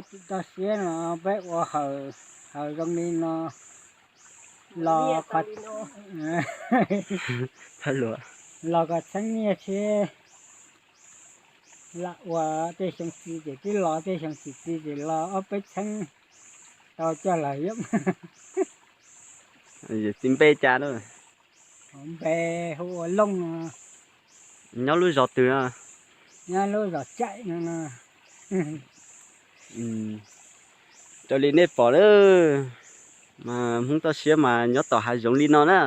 Toj siab no peb ua hawm, hawm zoo li no los, los kom txheeb nyiaj thiab. Lam ua tej xyoo txiv ces twb los, tej xyoo tsis txiv ces los ob peb txheeb tau coj los yuav. Yawm txiv npe cas na? Npe hu ua Looj no. Nyob lub zos twg no? Nyob lub zos Caim no no. Raws li nej pom na, mas Hmoob toj siab mas nyob tom hav zoov li no na.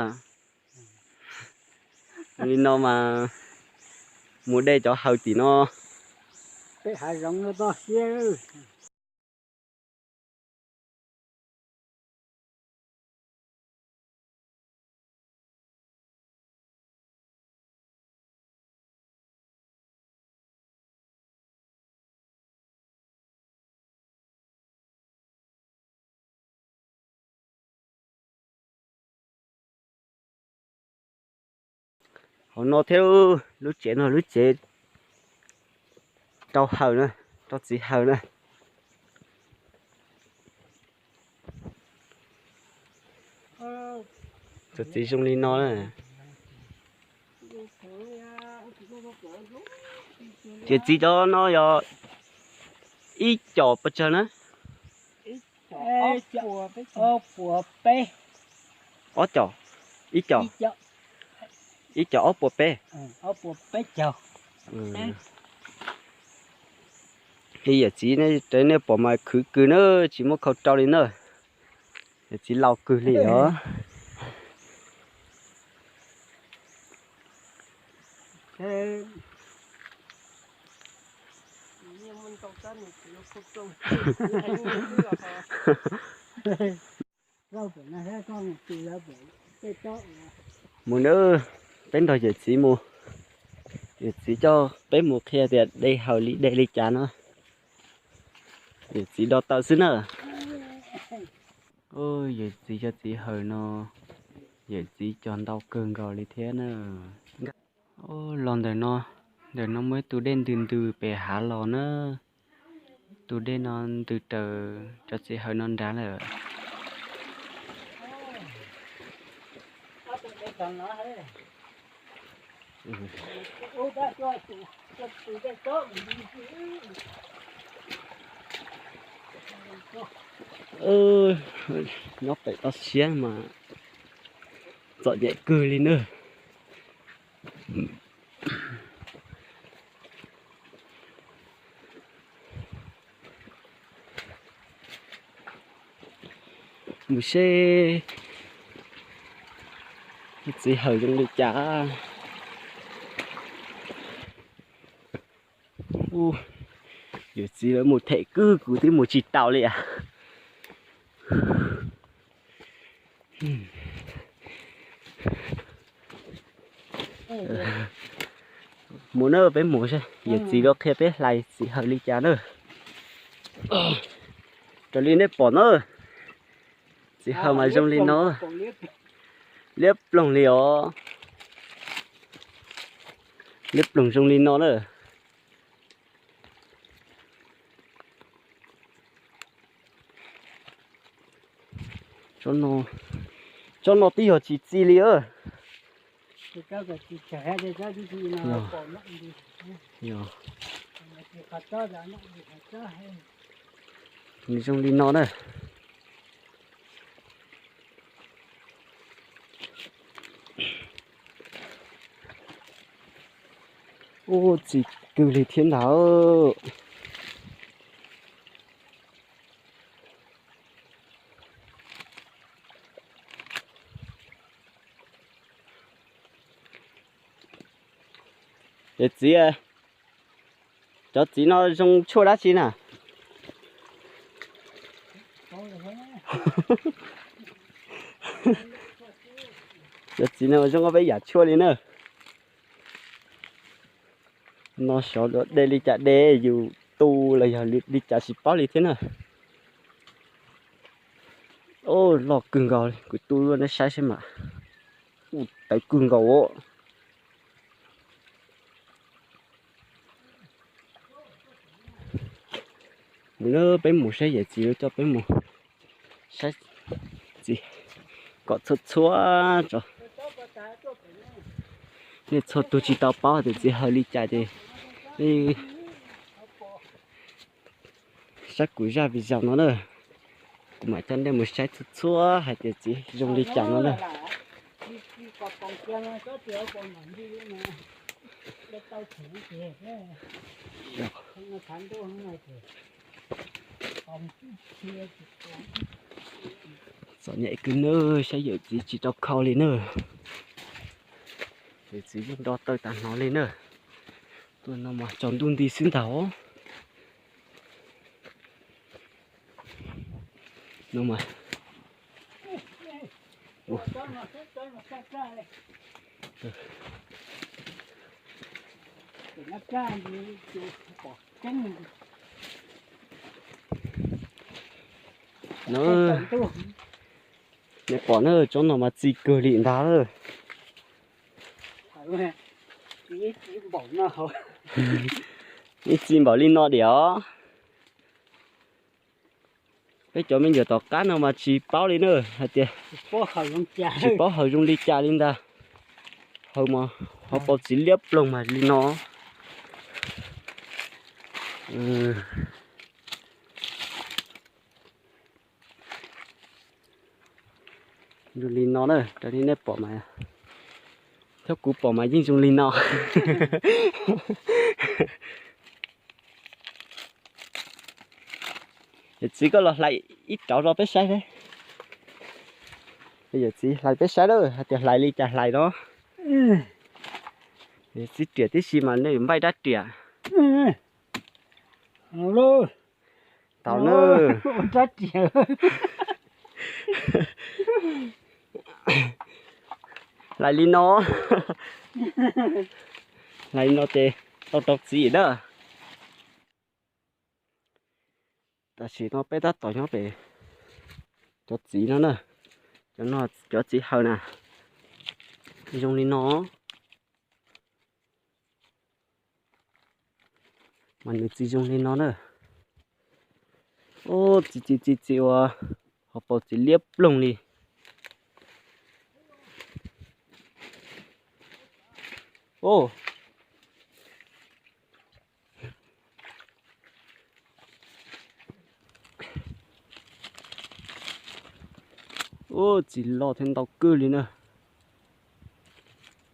Li no mas mus de cov hawm tim no. Peb hav zoov no toj siab. Hauv no thiab, lub tsev no lub tsev rau hawm na, rau txiv hawm na. Cov txiv zoo li no na. Ces txiv cov no yog ib com pes tsawg na? Ob com, ib com, ib com ob puas peb. Yawm txiv, nej pom mas khwv kws na, tsis muaj khau rau li na. Yawm txiv laus kawg li os. Mus nawb, peb nrog yawm txiv mus. Yawm txiv coj peb mus qhia tias de hawm li de li cas no. Yawm txiv do taw xwb na. Yawm txiv cov txiv hawm no, yawm txiv cog ntau kawg nkaus li thiab na. Los ntawm no, ntawm no muaj ib tug dej ntws ntws pem hav los na. Tus dej no ntws raws cov txiv hawm no nrad lawm. Nyob pem toj siab mas txom nyem kawg li na. Mus seb txiv hawm zoo li cas. Yawm txiv lawv mus them kwj, kuv twb mus tsis taus li as. Mus na, peb mus seb yawm txiv lawv qhia peb hlais txiv hawm li cas na. Raws li nej pom na, txiv hawm mas zoo li no, liab ploog li os. Liab ploog zoo li no na. Tsob no twb yog tsis txi li. Nws zoo li no na. Ub, txi kawg li thiab ntag. Es txiv, cov txiv no zoo tshuaj dab tsi na? Cov txiv no zoo ua peb yam tshuaj li na. No xyov de li cas de, yus tu los yog li cas tsis paub li thiab na. Loj kawg nkaus, kuv tu nej saib seb mas. Ub, tawv kawg nkaus os. Peb mus saib yawm txiv, coj peb mus saib txiv kom txhua txhua tso. Nej txhua tus tsis tau paub tias txiv haws li cas ces saib kuv zaj video no na. Kuv mam coj nej mus saib txhua txhua hais tias txiv zoo li cas no na. Txom nyem kawg na, saib yawm txiv tsis tau khau li na. Yawm txiv yeej nro taw tas hnov li na. Tuaj no mas tsaus ntuj nti xwb ntag os. No mas nej pom na, tsob no mas txi kawg li ntag lawm. Ib txi npaum li no diam os. Peb cov me nyuam tom qab no mas tsis paub li na, hais tias tsis paub haws zoo li cas li ntag. Haws mas hauv paus txiv liab ploog mas li no. Zoo li no na, raws li nej pom mas, thiab kuv pom mas yeej zoo li no. Yawm txiv, koj los hlais ib rauv rau peb saib. Yawm txiv hlais peb saib lawm hais tias hlais li cas hlais no. Yawm txiv riam tib si mas nej npaij rab riam. Tau na. Hlais li no. Hlais li no ces tau rau txiv na. Tam sim no peb tab tom nyob pem cov txiv no na. Cov no cov txiv haws na. Zoo li no. Mas nws txi zoo li no na. Ub, txi txi txi txi ua hauv paus txiv liab ploog li. Ub, txiv loj thiab ntau kawg li na.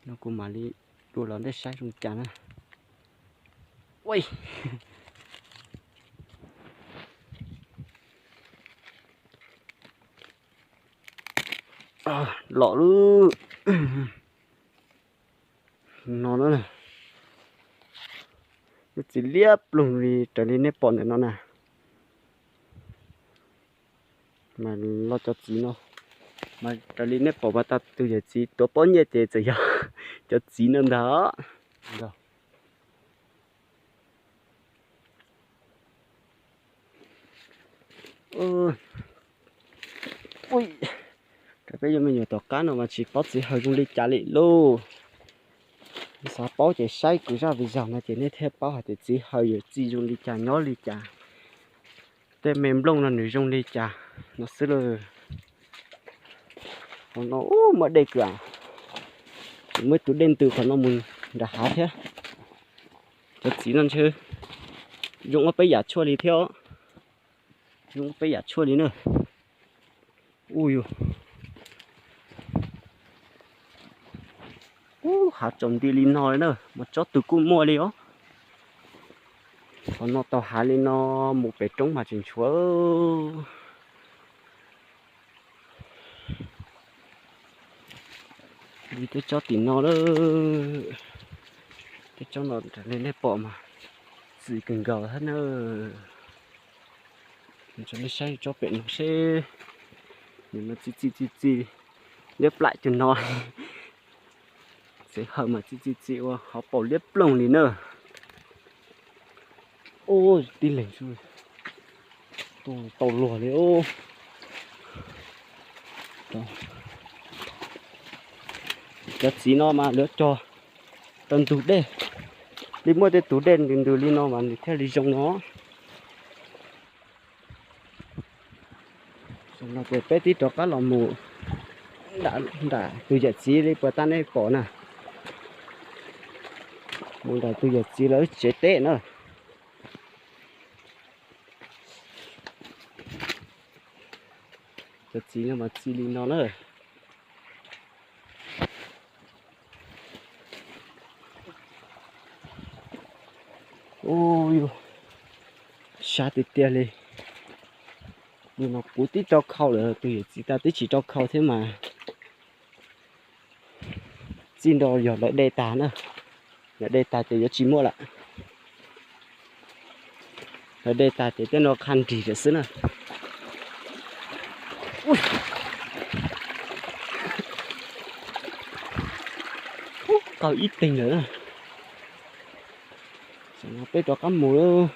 No kuv mam li dua los nej saib zoo cas na. Los lub no na, lub txiv liab ploog li raws li nej pom ntawm no na. Mas los cov txiv no, mas raws li nej pom mas tag tus yawm txiv tuav pob nyiaj ces txawm yog cov txiv no ntag. Peb cov me nyuam tom qab no mas tsis paub txiv haws zoo li cas li lauj. Xav paub ces saib kuv zaj video no ces nej thiaj paub hais tias txiv haws yuav txi zoo li cas nyob li cas. Tej me nplooj no nws zoo li cas no xwb lauj. Qhov no ub muaj dej kawg, muaj tus dej ntws qhov no mus nram hav thiab. Cov txiv no ntshe zoo ob peb yam tshuaj li thiab, zoo ob peb yam tshuaj li na. Ub yus, ub hav tsaus nti li no li na, mas tsob twg kuj muaj li os. Qhov no tau hav li no mus pem roob mas tseem tshuav. Li tej tsob tim no lawm, tej tsob no raws li nej pom mas txi kawg nkaus thiab na. Tso nej saib tsob pem no seb, nws mas txi txi txi txi liab plaim cag no. Txiv haws mas txi txi txi ua hauv paus liab ploog li na. Ub, tib leeg tau luag li. Cov txiv no mas lawv cog rau ntug dej, li muaj tej tus dej ntws ntws li no mas nws thiaj li zoo no. No ces peb twb rov qab los mus nram tus yawm txiv li puas tas nej pom na. Mus nram tus yawm txiv lawv tsev teb na. Cov txiv no mas txi li no na. Ub, sab tiag tiag li. Nim no kuv twb rau khau lawm, tus yawm txiv tas twb tsis rau khau thiab mas. Txij nrau yog lawv de tag na, lawv de tag ces yuav tsis muaj lawm. Lawv de tag ces tej no qha nrig lawm xwb na. Qaug ib teeg lawm. Tam no peb rov qab mus,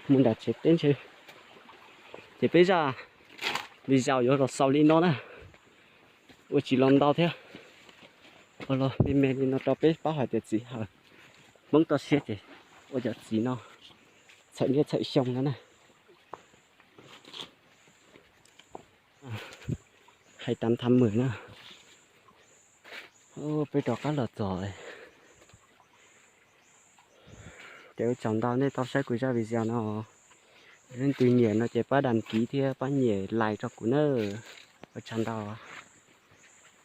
mus nram tsev teb ntshe, ces peb zaj video yuav los xaus li no na. Ua tsis los ntau thiab, ua los me me li no rau peb paub hais tias txiv hawm Hmoob toj siab ces ua cov txiv no txhawm niaj txhawm xyoo no na. Hais tam tham mws na. Peb rov qab los txog. Ces ua tsaug ntau nej tau saib kuv zaj video no. Leej twg nyiam no ces pab đăng ký thiab pab nyem like rau kuv na. Ua tsaug ntau.